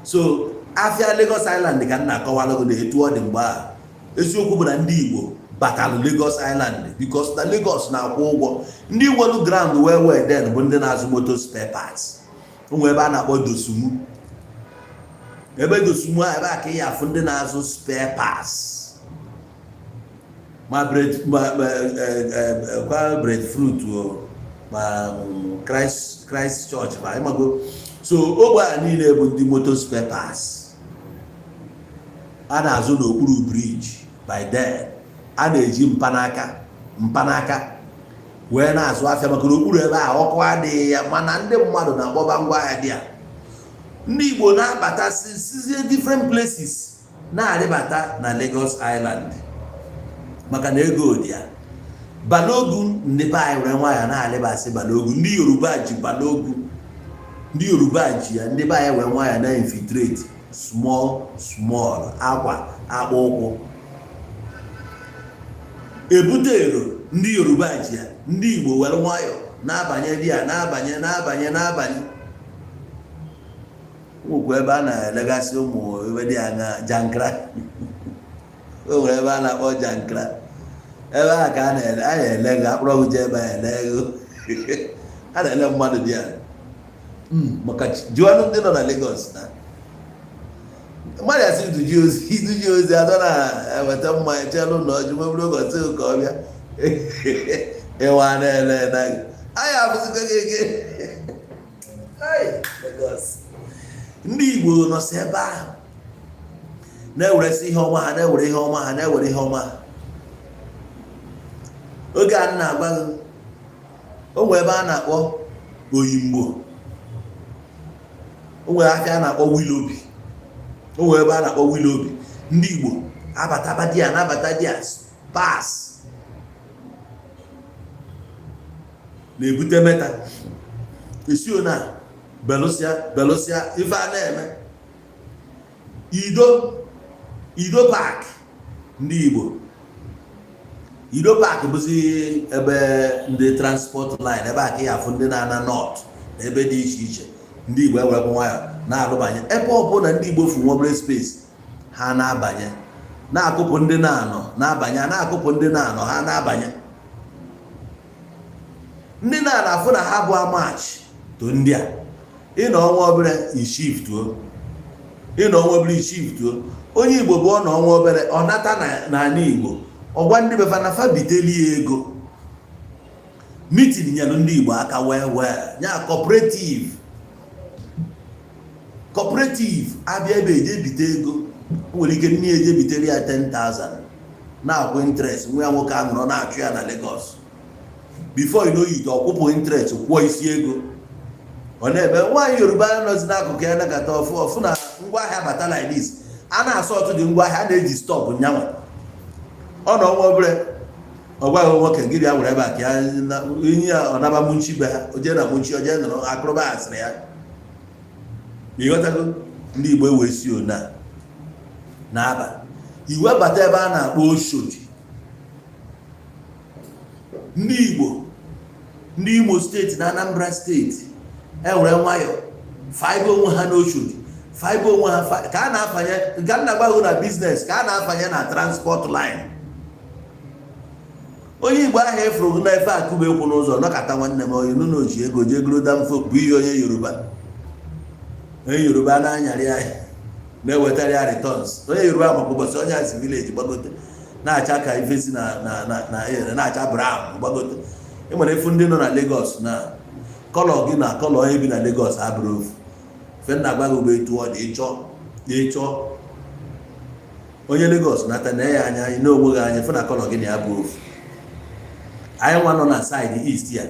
So afịa Lagos Island ka m na-akọwalụ gị na etu ọ dị mgbe a. Eziokwu bụ na ndị Igbo batalụ Lagos Island because na Lagos na-akwụ ụgwọ. Ndị nwelu ground well well then bụ ndị na-azụ moto spare parts. Ụmụ ebe a na-akpọ Dosumu, ebe Dosumu a, ebe a ka ị afụ ndị na-azụ spare parts, ma bread, ma kwa breadfruit o, ma Christ Church, ma ịmago. So ogbe a niile bụ ndị moto spare parts a na-azụ n'okpuru bridge. By then a na-eji mpanaka mpanaka wee na-azụ afịa, maka n'okpuru ebe a ọkụ adịghị ya, mana ndị mmadụ na-akpọba ngwa ahịa dị ya. Ndị Igbo na-abata sizie different places na-arịbata na Lagos Island, maka na ego dị ya. Balogun, ndị be anyị were nwayọọ na-alịbasị Balogun. Ndị Yoruba ji Balogun, ndị Yoruba ji ya. Ndị be anyị were nwayọọ na infiltrate small small, akwa akpụ ụkwụ. Ebute ero ndị Yoruba ji ya, ndị Igbo were nwayọ na-abanye di ya, na-abanye, na-abanye, na-abanye. Nwekwa ebe a na-elegasị ụmụ ebe dị anya, Jankara. O nwere ebe a na-akpọ Jankara, ebe a ka a na-ele, a na-ele gị akpọrọ gị jee ebe a ele ego, a na-ele mmadụ dị ya. Maka jụọnụ ndị nọ na Lagos na mmadụ asị duji ozi, iduji ozi atọ na-eweta mmanya chelu na ọjụ nweburu oge ọtụ ka ọ bịa ịwa na-ele na anyị afụzikwa gị ege. Lagos, ndị Igbo nọsi ebe ahụ na-eweresi ihe ọma ha, na-ewere ihe ọma ha, na-ewere ihe ọma ha. Oge a na-agwa gị, o nwere ebe a na-akpọ Oyingbo, o nwere afịa a na-akpọ Willoughby, o nwere ebe a na-akpọ Willoughby. Ndị Igbo abataba di ya, na-abata di ya pas na-ebute meta esi ona belụsịa belụsịa ife a na-eme. Ido, Ido Park, ndị Igbo, Ido Park bụzi ebe ndị transport line, ebe a ka ya afụ ndị na-ana north na ebe dị iche iche. Ndị Igbo ewerekwa nwayọ na-alụbanye ebe ọbụla ndị Igbo fu nwa obere space, ha na-abanye, na-akụpụ ndị na-anọ na-abanye, na-akụpụ ndị na-anọ, ha na-abanye. Ndị na-ana afụ na ha bụ a match to ndị a. Ịnọ ọnwa obere, ishiftuo. Ịnọ ọnwa obere, ishiftuo. Onye Igbo bụ ọ nọ ọnwa obere, ọ nata n'ala Igbo, ọgwa ndị befa na fa biteli ya ego. Meeting nyere ndị Igbo aka wee wee nya cooperative. Cooperative abịa ebe eje bite ego, o nwere ike nne ya eje bitere ya 10,000, na-akwụ interest. Nwa ya nwoke aṅụrọ na-achụ ya na Lagos. Before you know it, ọ kwụpụ interest, kwụọ isi ego. Ọ na-eme nwaanyị Yoruba nọzi n'akụkụ ya nakọta ọfụ ọfụ na ngwaahịa bata like this, a na-asọ ọtụ dị ngwaahịa, a na-eji stop nyanwa. Ọ nọ ọnwa obere, ọ gwaghị nwoke gị bịa were ebe a ka ya inye ya. Ọ naba munchi be ha, o jee na munchi, o jee nọrọ akụrụba asịrị ya. Ịghọtago? Ndị Igbo ewee si ona na-aba iwe bata ebe a na-akpọ Oshodi. Ndị Igbo, ndị Imo Steeti na Anambra Steeti enwere nwayọ faibe onwe ha n'Oshodi, faibe onwe ha ka a na-afanye nke a na-agbahụ na business, ka a na-afanye na transport line. Onye Igbo ahụ efuru na efe akụba ekwu n'ụzọ nọkata, nwanne m, onye nụ oji ego jee goro danfo bụ ihe onye Yoruba, onye Yoruba na-anyarị ya, na-ewetara ya returns. Onye Yoruba maka ụbọchị onye a si village gbagote na-acha ka ife si na na na na ere na-acha brown gbagote. E nwere efu ndị nọ na Lagos na colour gị na colour onye bi na Lagos abụrụ ofu. Fe nna gwa gị bụ etu ọ dị. Ịchọ ịchọ onye Lagos nata na ya anya na onwe gị anya, fụ na colour gị na ya bụ ofu. Anyị nwa nọ na side east ya,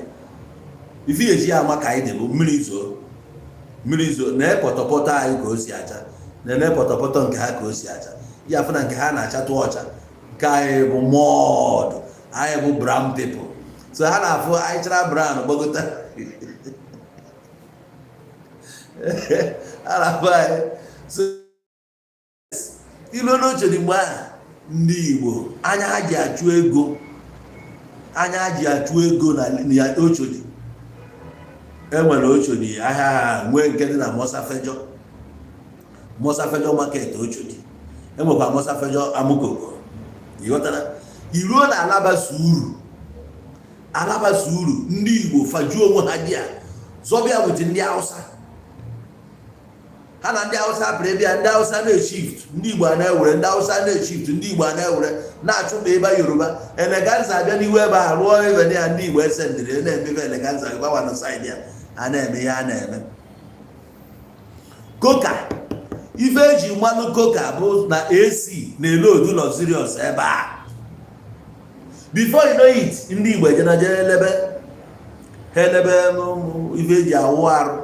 ife eji ya ama ka anyị dị bụ mmiri zoo, mmiri zoo na pọtọpọtọ anyị ka o si acha, na pọtọpọtọ nke ha ka o si acha ya. Fụ na nke ha na-achatụ ọcha, nke anyị bụ mud, anyị bụ brown people. So ha na-afụ anyị chara brown gbagota, ha na-afụ anyị. So ilu n'oche dị mgbe ahụ, ndị Igbo anya ha ji achụ ego, anya ha ji achụ ego na Oshodi. Enwere Oshodi ahịa ha nwee nke dị na Mosafejo, Mosafejo market Oshodi. Enwekwa Mosafejo Amukoko. Ịghọtara? Iruo na Alaba Suru, Alaba Suru, ndị Igbo fajuo onwe ha di ya zọbịa with ndị Hausa. Ha na ndị Hausa pụrụ ịbịa, ndị Hausa na-eshift, ndị Igbo a na-ewere, ndị Hausa na-eshift, ndị Igbo a na-ewere, na-achụpụ ebe Yoruba. Eleganza abịa n'ihu ebe a rụọ ebe ya, ndị Igbo esendịrị na-emebe eleganza gbawa na side ya, a na-eme ihe a na-eme. Koka, ife eji mmanụ koka bụ na AC na-elodu luxurious ebe a. Before you know it, ndị Igbo ejena jee elebe ha, elebe ife eji awụ arụ,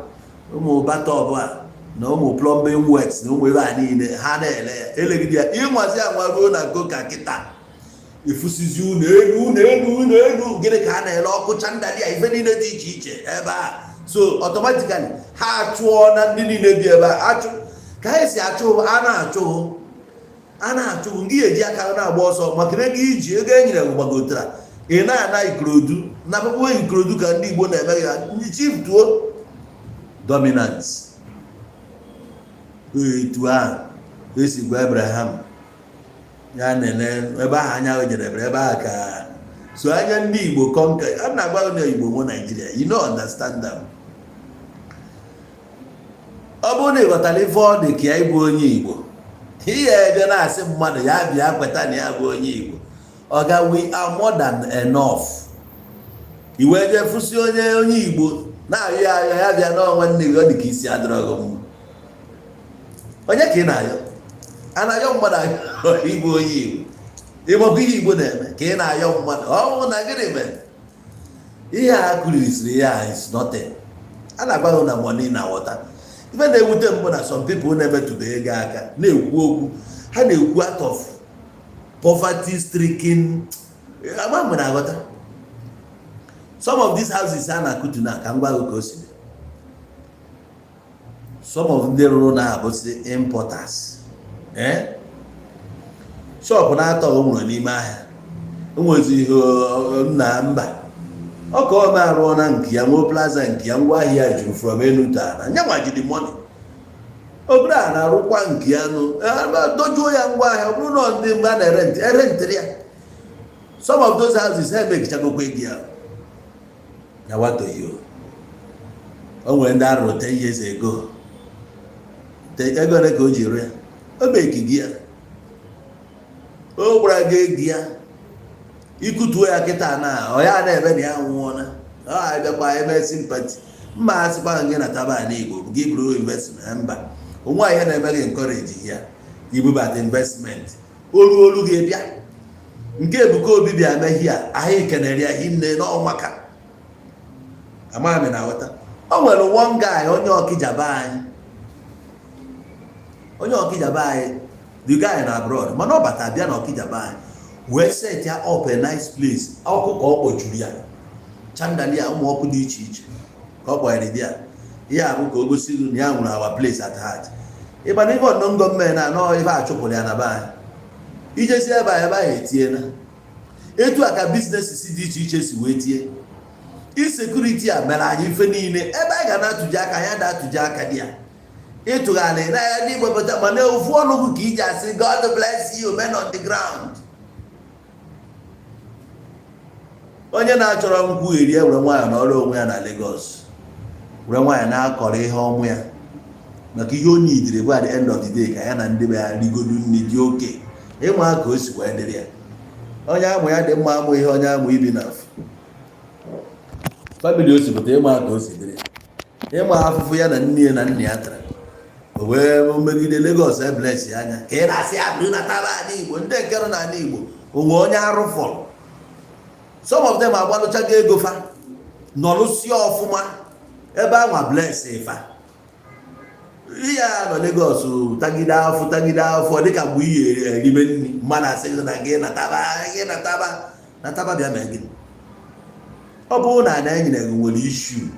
ụmụ bathtub a na ụmụ plumbing works na ụmụ ebe a niile ha na-ele ya. Elegide ya, ịnwazi anwa ruo na koka kịta, efusizi ụlọ elu, ụlọ elu, ụlọ elu. Gịnị ka ha na-ele? Ọkụ, chandelier, ife niile dị iche iche ebe a. So automatically ha achụọ na ndị niile bi ebe a, achụ ka ha si achụ, a na-achụ. A na-achụ gị, eji aka na-agba ọsọ maka na ego iji, ego e nyere gị gbagotara. Ị na-ana Ikorodu na akpụkpọ Ikorodu ka ndị Igbo na-eme ya, ndị chief tuo dominance. Etu ahụ esi gwa Abraham ya nene ebe ahụ anya jedebere, ebe ahụ ka so anya ndị Igbo conquer. A na-agwa na Igbo nwe Naijiria, you no understand them. Ọ bụrụ na ị ghọtara ife ọ dị ka ya ịbụ onye Igbo, ihe ebe na-asị mmadụ ya bịa kweta na ya bụ onye Igbo, ọga, we are more than enough. Iwe jee fụsị onye Igbo na-ayọ ya ayọ, ya bịa n'ọnwa nne gị, ọ dị ka isi adịrọ gị mma. Onye ka ị na-ayọ? A na-ayọ mmadụ ayọ ịbụ onye Igbo? Ịgbakwa ihe Igbo na-eme ka ị na-ayọ mmadụ ọnwụ na gịnị mere ihe a kụrisiri ya is nothing. A na-agwa gị na money na water. Ife na-ewute mbụ na some people na-emetụba ego aka na-ekwu okwu ha na-ekwu out of poverty stricken. Ama mgbe na-aghọta some of these houses a na-akụtu na ka m gwa gị ka o si dị. Some of ndị rụrụ na abụsị importers, eh, shop na-atọ o nwere n'ime ahịa, o nwezi ihe nna mba ọka ome arụọ na nke ya, nwee plaza nke ya, ngwa ahịa juru from enu to ala. Nyanwa ji the money obere a na-arụkwa nke ya nụ, dojuo ya ngwa ahịa. Ọ bụrụ na ndị mgbe a na-erentị, erentịrị ya some of those houses, ha emegichagokwa ego ya na watoghị. O nwere ndị arụrụ 10 years ago. Ego ole ka o ji rụọ ya? O mekigi ya, o gwara gị ego ya ikutuo ya kịta na ọ ya na-eme na ya nwụọna. Ọ abịakwa eme sympathy mma, asịkwa gị na taba Igbo gị bụrụ investment mba onwe ihe na-eme gị encourage ya ibubata investment. Olu olu gị bịa nke Ebuka Obi bịa mehie a, ahịa kenere ya hinne n'ọnwa ka amaghị na aghọta. O nwere one guy, onye Ọkịja be anyị, onye Ọkịja be anyị. The guy na abroad, mana ọ bata bịa na Ọkịja be anyị wee set ya up a nice place. Ọkụ ka ọ kpọchuru ya, chandelier, ụmụ ọkụ dị iche iche ka ọ kpọnyere di ya. Ihe a bụ ka o gosi gị na ya nwere our place at heart. Ịba na ife ọnọ gọọmenti anọ, ife achụpụrụ ya na be anyị, ijesi ebe a, ebe ahụ etiena. Etu a ka business dị iche iche si wee tie. Insecurity a mere anyị ife niile ebe anyị ga na-atụji aka ya da-atụji aka dị ya ịtụgharị na ya ndị Igbo pụta, mana ofu ọnụgụ ka iji asị, "God bless you, men on the ground." Onye na-achọrọ nkwugheri were nwaanyị n'ọrụ onwe ya na Lagos, were nwaanyị na-akọrọ ihe ọmụ ya maka ihe o nidiri bụ at the end of the day ka ya na ndị be ya rigodu nri dị oke ịma ka o si wee dịrị ya. Onye amụ ya dị mma, amụ ihe onye amụ ibi na family o si pụta, ịma ka o si dịrị ya, ịma afụfụ ya na nne ya na nna ya tara, o wee megide Lagos. Eblesi anya ka ị na-asị ya bụrụ na taba ala Igbo. Ndị nke nọ n'ala Igbo onwe onye arụ fọrọ, some of them agbalụchago ego fa nọrụsie ọfụma ebe anwa bless fa. Ihe a nọ Lagos tagide afọ, tagide afọ, dịka mgbe iyi eribe nri, mmadụ asị gị na gị nataba, gị nataba, nataba bịa mee gịnị? Ọ bụrụ na ana enyere gị nwere issue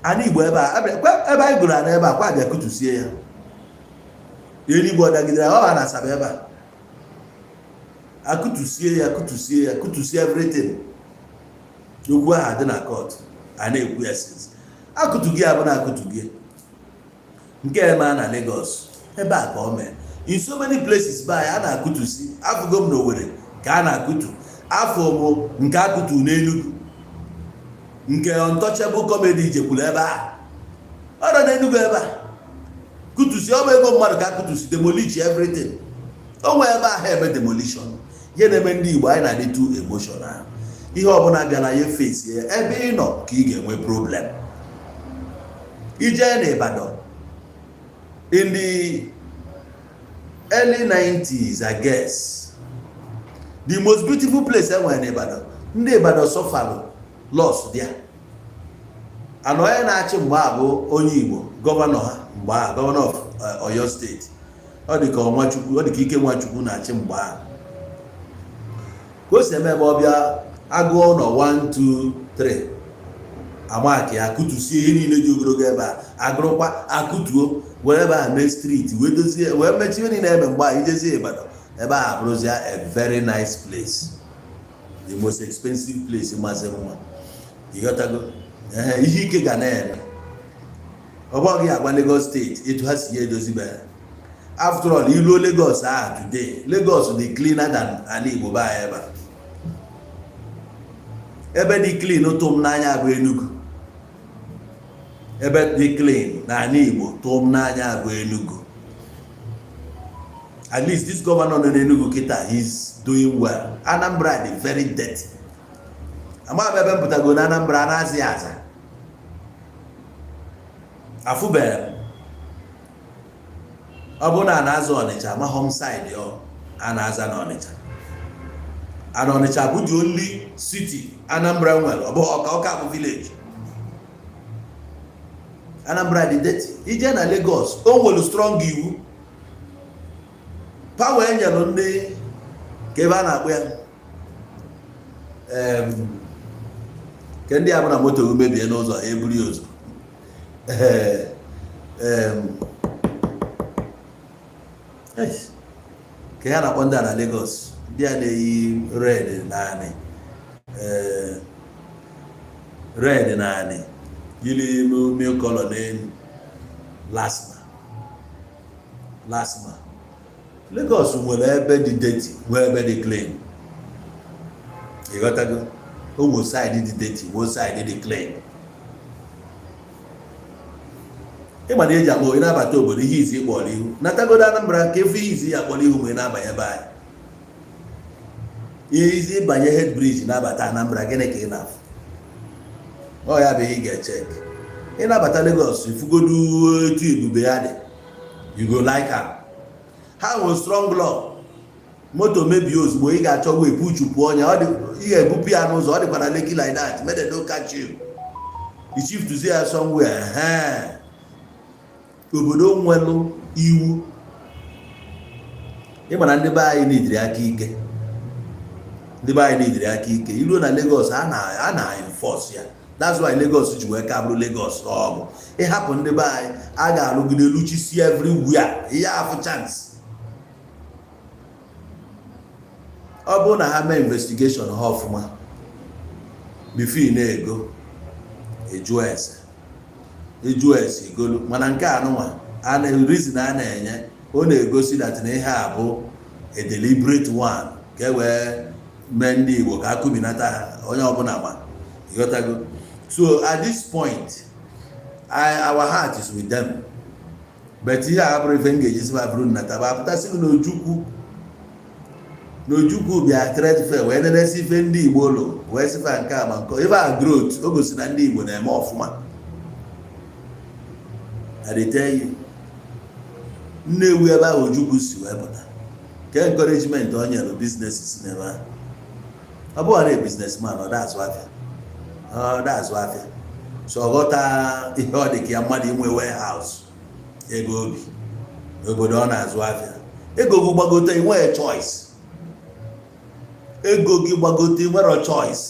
ana Igbo ebe a, ebe anyị gụrụ ana ebe a kwa bịa kutusie ya eluigwe ọ dagidere ọ ha na Asaba ebe a, akụtusie ya, kụtusie ya, kụtusie everything. Okwu ahụ adị na court, a na-ekwu ya since akụtu gị abụ na akụtu gị nke eme a na Lagos ebe a ka ọ mee. In so many places be anyị a na-akụtusi. Afụgo m n'Owerri ka a na-akụtu, afọ m nke akụtu n'Enugu, nke Untouchable Comedy jekwuru ebe a, ọ nọ n'Enugu ebe a kụtusi. Ọ bụ ego mmadụ ka akụtusi, demolish everything. O nwee ebe ahụ eme demolition. Ihe na-eme ndị Igbo anyị na-adị too emotional. Ihe ọbụla bịara ya face ya, ebe ị nọ ka ị ga-enwe problem. Ije na Ibadan in the early 90s, I guess, the most beautiful place enwere n'Ibadan, ndị Ibadan sufferụ loss there. Ana onye na-achị mgbe a bụ onye Igbo, governor ha mgbe a, governor of Oyo State, ọ dị ka Nwachukwu, ọ dị ka Ike Nwachukwu na-achị mgbe ahụ. Ka o si eme ebe ọ bịa agụọ ụlọ 1 2 3. Amaka ya akụtusie ihe niile dị ogologo ebe a, agụrụkwa akụtuo were ebe a mee street, wee dozie, wee mechie ihe niile eme. Mgbe a ijezie Ibadan, ebe a abụrụzie a very nice place, the most expensive place masị mma. Ịghọtago? Ehe, ihe ike ga na-eme. Ọ bụghị agwa Lagos State etu ha si ya edozibe ya. After all, iluo Lagos ahụ today, Lagos dị cleaner than ala Igbo be anyị. Ebe a, ebe dị clean tụ m n'anya bụ Enugu. Ebe dị clean n'ala Igbo tụ m n'anya bụ Enugu. At least this governor nọ n'Enugu kịta, he's doing well. Anambra dị very dirty. Amaghị m ebe m pụtago na Anambra na-azị aza, afụbeghị m. Ọ bụrụ na a na-aza Ọnịcha, amaghọ m side ọ a na-aza na Ọnịcha. And Ọnịcha bụ the only city Anambra nwere. Ọ bụ Ọka, Ọka bụ village. Anambra dị dirty. Ije na Lagos, o nwere strong iwu, power enyere ndị ka ebe a na-akpọ ya ke ndị a bụ na moto mebie n'ụzọ, eburu ya ozugbo. Ka ya na-akpọ ndị a na Lagos, ndị a na-eyi red naanị, red naanị, yiri milk color n'elu, LASTMA. LASTMA Lagos nwere ebe dị dirty, nwee ebe dị clean. Ịghọtago? O nwe side dị dirty, nwee side dị clean. Ịma na eji akpọ ị na-abata obodo, ihe izi ịkpọrọ ihu natagodo Anambra ka efu, ihe izi ya akpọrọ ihu ma ị na-abanye ebe anyị, ihe izi ịbanye head bridge na-abata Anambra, gịnị ka ị na-afụ? Ọ ya bụ ihe ị ga-echek. Ị na-abata Lagos, ifugodu etu ebube ya dị, you go like am. Ha nwere strong law. Moto mebie ozugbo, ị ga-achọ wee puchupụ ọnya, ọ dị ị ga-ebupụ ya n'ụzọ. Ọ dịkwa na Lekki like that. Make dem no catch you, you shift ya somewhere. Ee, obodo nwelụ iwu. Ịma na ndị be anyị nidiri aka ike, ndị be anyị nidiri aka ike. Iruo na Lagos, a na enforce ya. That's why Lagos ji wee ka bụrụ Lagos. Ọ bụ ịhapụ ndị be anyị, a ga-arụgide luchisi everywhere, ihe afụ chance. Ọ bụrụ na ha mee investigation ha ọfụma before ị na-ego, ejuo ese, ejuo ese igolu. Mana nke anụnwa a na reason a na-enye, ọ na-egosi that na ihe a bụ a deliberate one ka e wee mee ndị Igbo ka akụbinata ha, onye ọbụla ma. Ịghọtago? So at this point, our heart is with them, but ihe a bụrụ ife m ga-eji sị bụrụ nnata bụ apụtasị na Ojukwu, na Ojukwu bịa trade fair wee nenesi ife ndị Igbo lụ, wee sịfa nke a ma nke ife a growth o gosi na ndị Igbo na-eme ọfụma. I dey tell you, Nnewi ebe ahụ Ojukwu si wee pụta, ke encouragement o nyere businesses n'ebe ahụ. Ọ bụghị na businessman, ọ da azụ afịa, ọ da azụ afịa, so ọ ghọta ihe ọ dị ka ya mmadụ inwe warehouse ebe obi n'obodo ọ na-azụ afịa. Ego gị gbagote, inweghị choice. Ego gị gbagote, nwere choice.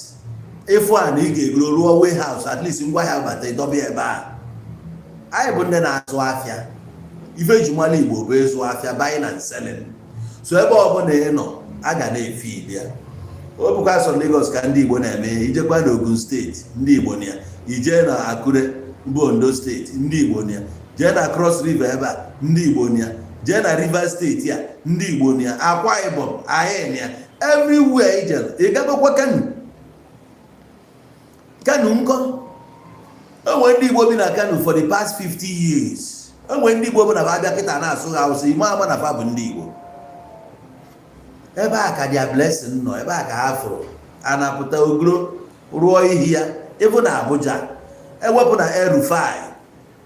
Ịfụ a na ị ga-egoro rụọ warehouse, at least ngwa ahịa bata, ịdọba ebe a. Anyị bụ ndị na-azụ afịa. Ife eji mara Igbo bụ ịzụ afịa, buying and selling. So ebe ọbụla ị nọ, a ga na-efe ili ya. Ọ bụkwa sọ Lagos ka ndị Igbo na-eme ihe. Ijekwa na Ogun State, ndị Igbo na ya. Ijee na Akure mbụ, Ondo State, ndị Igbo na ya. Jee na Cross River ebe a, ndị Igbo na ya. Jee na Rivers State a, ndị Igbo na ya. Akwa Ibom, anyị na ya. Everywhere ijere, ị gagokwa Kano. Kano nkọ, o nwere ndị Igbo bi na Kano for the past 50 years. O nwere ndị Igbo bụ na fa abịa kịta na-asụ ha Hausa, ime ama na fa bụ ndị Igbo. Ebe a ka their blessing nọ, ebe a ka ha fụrụ a na-apụta ogoro rụọ ihi ya. Ịbụ na Abuja, ewepụ na El-Rufai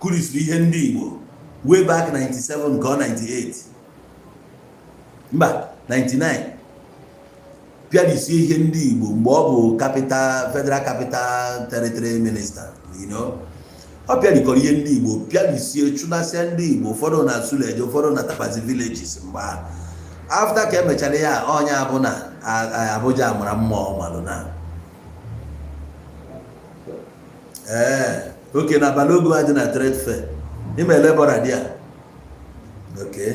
kurisiri ihe ndị Igbo way back 97 nke ọ 98, mba, 99, pịarisie ihe ndị Igbo mgbe ọ bụ capital, Federal Capital Territory Minister. Ọ pịarikọrọ ihe ndị Igbo, pịarisie, chụnasịa ndị Igbo, ụfọdụ na Suleja, ụfọdụ na Tafazi villages. Mgbe ahụ, after ka emechara ya, ọnya bụ na Abuja mara mma. Ọ malụ na Ee, oke na Balogun adị na trade fair. Ime labourer dị a. Okay.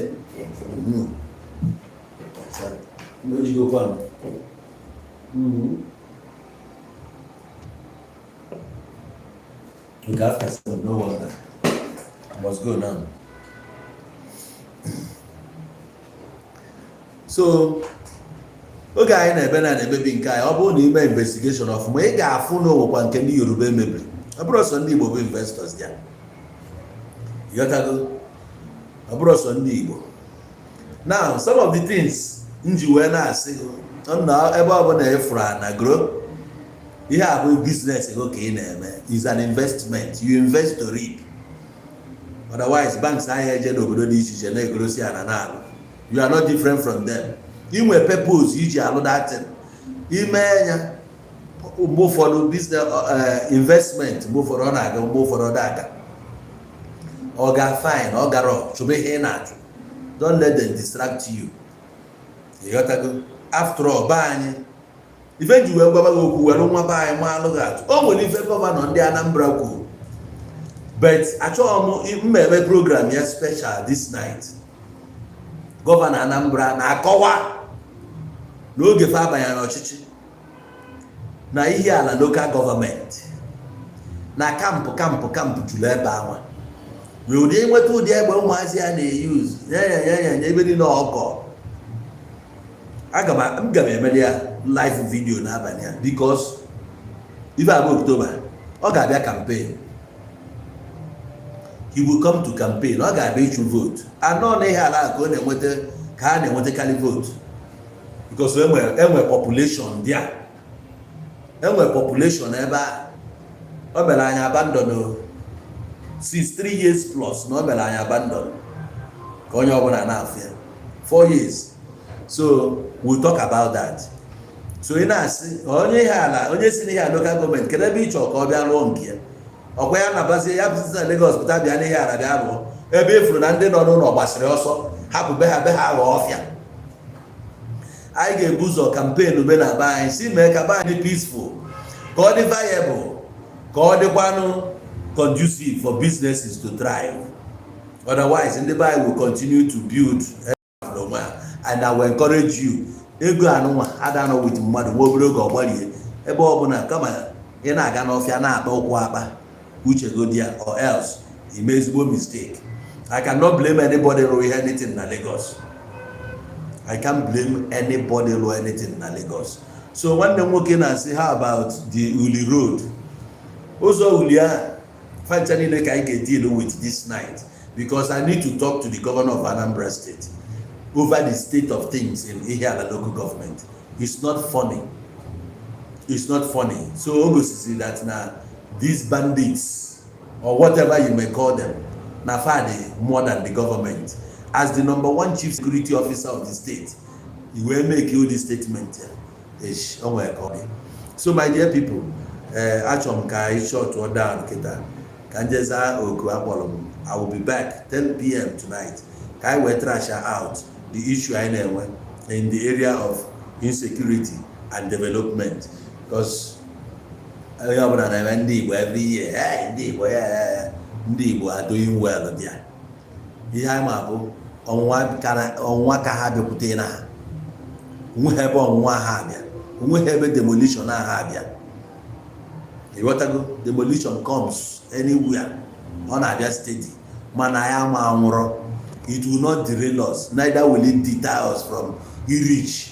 Ojigokwa m. Okay, after 7, no wonder. I must go now. So oge anyị na-ebe na na-emebi nke anyị, ọ bụrụ na ime investigation ọfụma, ị ga-afụ na onwekwa nke ndị Yoruba emebiri. Ọ bụrụ sọ ndị Igbo bụ investors ya, ịghọtago? Ọ bụrụ sọ ndị Igbo. Now, some of the things m ji wee na-asị na ebe ọbụla ịfụrụ ana grow, ihe a bụ business ego ka ị na-eme, is an investment. You invest to reap. Otherwise, banks ahịa eje n'obodo dị iche iche na-egorosi ana na-alụ. You are not different from them. Inwe purpose iji alụ datin ime ya. Mgbe ụfọdụ business investment, mgbe ụfọdụ ọ na-aga, mgbe ụfọdụ ọ na-aga. Ọ ga fine, ọ gara chụba ihe ị na-achụ. Don't let them distract you, ịghọtago? After all, be anyị, ife ji wee gwaba gị okwu were nwa be anyị ma alụ gị atụ. O nwere ife governor ndị Anambra kwuru, but achọghị m mmemme program ya special this night. Governor Anambra na-akọwa n'oge fa abanyere n'ọchịchị na ihe ala local government na camp camp camp juru ebe anwa, wee ụdị nweta ụdị egbe ụmụazị ya na-eyuz nye ya nye ya nye ebe niile ọkọ. Aga m ga m emere ya live video n'abalị a, because ife abụ October, ọ ga-abịa campaign. He will come to campaign. Ọ ga-abịa ịchụ vote anọ na ihe ala ka ọ na-enweta, ka ha na-enwetakarị vote, because enwe population there, enwe population ebe a. O mere anyị abandon o since 3 years plus na o mere anyị abandon ka onye ọbụla na-afụ ya 4 years. So we'll talk about that. So ị na-asị onye ihe ala, onye si n'ihe a local government, kedu ebe ị chọrọ ka ọ bịa lụọ nke ya? Ọkwa ya nabazie ya bụzi na Lagos pụta bịa n'ihe ala bịa lụọ, ebe efuru na ndị nọ n'ụlọ gbasịrị ọsọ hapụ be ha, be ha ghọọ ọfịa. Anyị ga-ebu ụzọ campaign be na be anyị, si mee ka be anyị dị peaceful, ka ọ dị viable, ka ọ dịkwanụ conducive for businesses to thrive. Otherwise, ndị be anyị will continue to build n'onwe ha. And I will encourage you, ego anụnwa adanọ with mmadụ nwa obere oge, ọgbarie ebe ọbụla, kama ị na-aga n'ọfịa na-akpa ụkwụ akpa uche go there, or else ime ezigbo mistake. I cannot blame anybody rụ ihe anything na Lagos. I can't blame anybody rụ anything na Lagos. So nwanne m nwoke na-asị, how about the Uli Road, ụzọ Uli ahụ? Fancha niile ka anyị ga-deal with this night, because I need to talk to the governor of Anambra State over the state of things in Ihiala Local Government. It's not funny, it's not funny. So o gosisi that na these bandits, or whatever you may call them, na fa dị more than the government. As the number one chief security officer of the state, he wee make you this statement ya. Ish, o nwere ka ọ dị. So my dear people, ee, achọrọ m ka anyị short down kịta ka njeza oku akpọrọ m. I will be back 10 p.m. tonight ka anyị wee trash out the issue anyị na-enwe in the area of insecurity and development, because onye ọbụla na-eme ndị Igbo every year, hey, ndị Igbo, yeah, ndị Igbo are doing well there. Ihe anyị ma bụ ọnwụnwa ka ha bịakwute na ha onweghị ebe ọnwụnwa ha abịa, onweghị ebe demolition ha abịa, ịghọtago? Demolition comes anywhere, ọ na-abịa steady, mana ya ma anwụrọ. It will not derail us, neither will it deter us from reach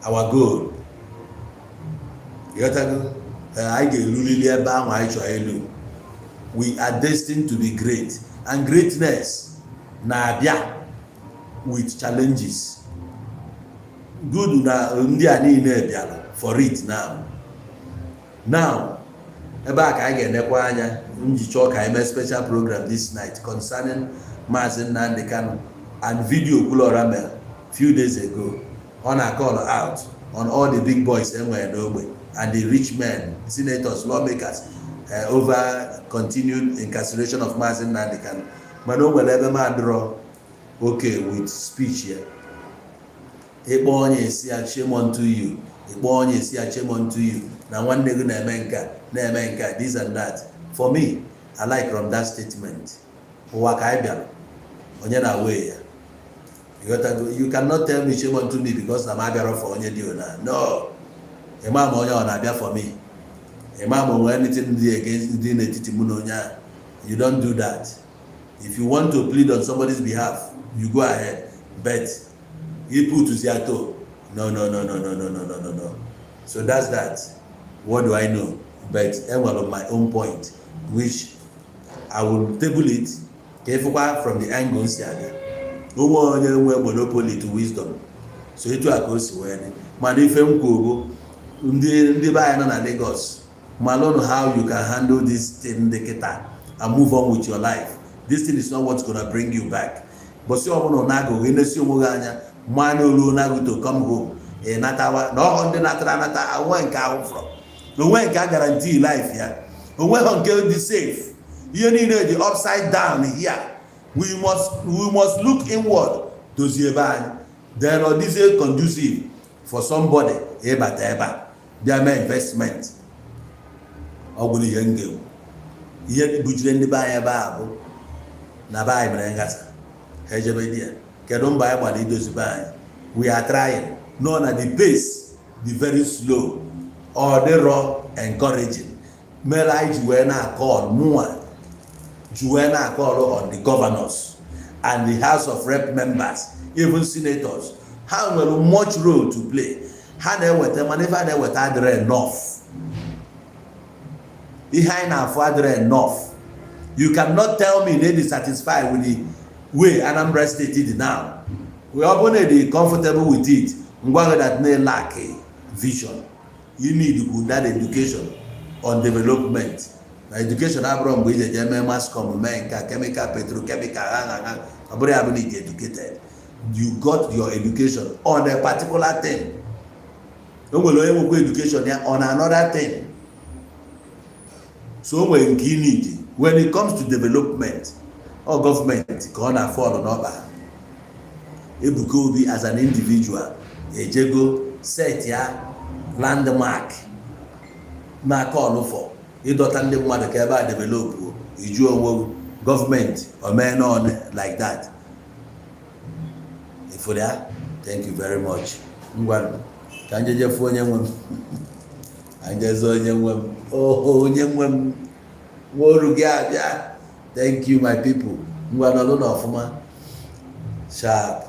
our goal, ịghọtago? Anyị ga-erurili ebe ahụ anyị chọrọ elu. We are destined to be great, and greatness na-abịa with challenges. Good na ndị a niile bịara for it now. Now, ebe a ka anyị ga-enekwa anya nji chọọ ka anyị mee special program this night concerning Maazị Nnamdi Kanu and video Okwuluora mere few days ago. Ọ na-call out on all the big boys enwere n'ogbe and the rich men, senators, lawmakers, over continued incarceration of Maazị Nnamdi Kanu. Mana o nwere ebe m adịrọ okay with speech ya. Ịkpọ onye esi ya, "Shame unto you." Ịkpọ onye esi ya, "Shame unto you," na nwanne gị na-eme nka, na-eme nka, this and that. For me, I like from that statement. Ụwa ka anyị bịara, onye na wee ya. You got to, you cannot tell me shame unto me because na m abịara for onye dị ona. No, ịma ma onye ọ na-abịa for me, ịma ma onwe anything dị against dị n'etiti mụ na onye ahụ. You don't do that. If you want to plead on somebody's behalf, you go ahead, but you put ya toe, no, no, no, no, no, no, no, no, no, no. So that's that. What do I know? But enwere my own point, which I will table it ka ịfụkwa from the angle si abịa. Onwe onye nwe monopoly to wisdom. So etu a ka o si wee dị. Mana ife m kwuru bụ, ndị be anyị nọ na Lagos, malụnụ how you can handle this thing dị kịta and move on with your life. This thing is not what's gonna bring you back. Bọsị ọbụla na-agụghị nesi onwe gị anya, ma na olu na-agụ to come home, ị natawa na ọhọ. Ndị natara anata, onwe nke ahụ fọrọ, onwe nke a guarantee life ya, onwe ha nke dị safe. Ihe niile dị upside down here. We must look inward, dozie ebe anyị, then ọ dịzie conducive for somebody ịbata ebe a bịa mee investment. Ọ gwụrụ ihe m ga-ekwu. Ihe bujire ndị be anyị ebe a bụ na be anyị mere nghasa, ha ejebe di ya. Kedu mba anyị gbara idozi be anyị? We are trying no na the pace dị very slow. Ọ dịrọ encouraging mere anyị ji wee na-acall, mụnwa ji wee na-acall on the governors and the House of Rep members, even senators. Ha nwere much role to play. Ha na-eweta, mana ife a na-eweta adịrọ enough. Ihe anyị na-afụ adịrọ enough. You cannot tell me na dị satisfied with the way Anambra State dị now. We ọ bụrụ na dị comfortable with it, ngwa gị that na lack vision. You need good that education on development. Na education abụrụ mgbe ije jee mee mass com, mee nke a, chemical, petrochemical, ha ha ha. Ọ bụrụ ya bụ na ị educated, you got your education on a particular thing. O nwere onye nwekwa education ya on another thing. So o nwere nke ị need. When it comes to development, ọ gọọmenti ka ọ na-afọlụ n'ọkpa. Ebuka Obi as an individual ejego set ya landmark n'aka ọlụfọ ịdọta ndị mmadụ ka ebe a develop. Iju onwe gọọmenti omee n'ọnụ like that ifuru ya. Thank you very much. Ngwa, ka njeje fụ onye nwe m, ka njeze onye nwe m. Oh, onye nwe m, nwa oru gị abịa. Thank you, my people. Ngwa, nọlụ n'ọfụma. Sharp.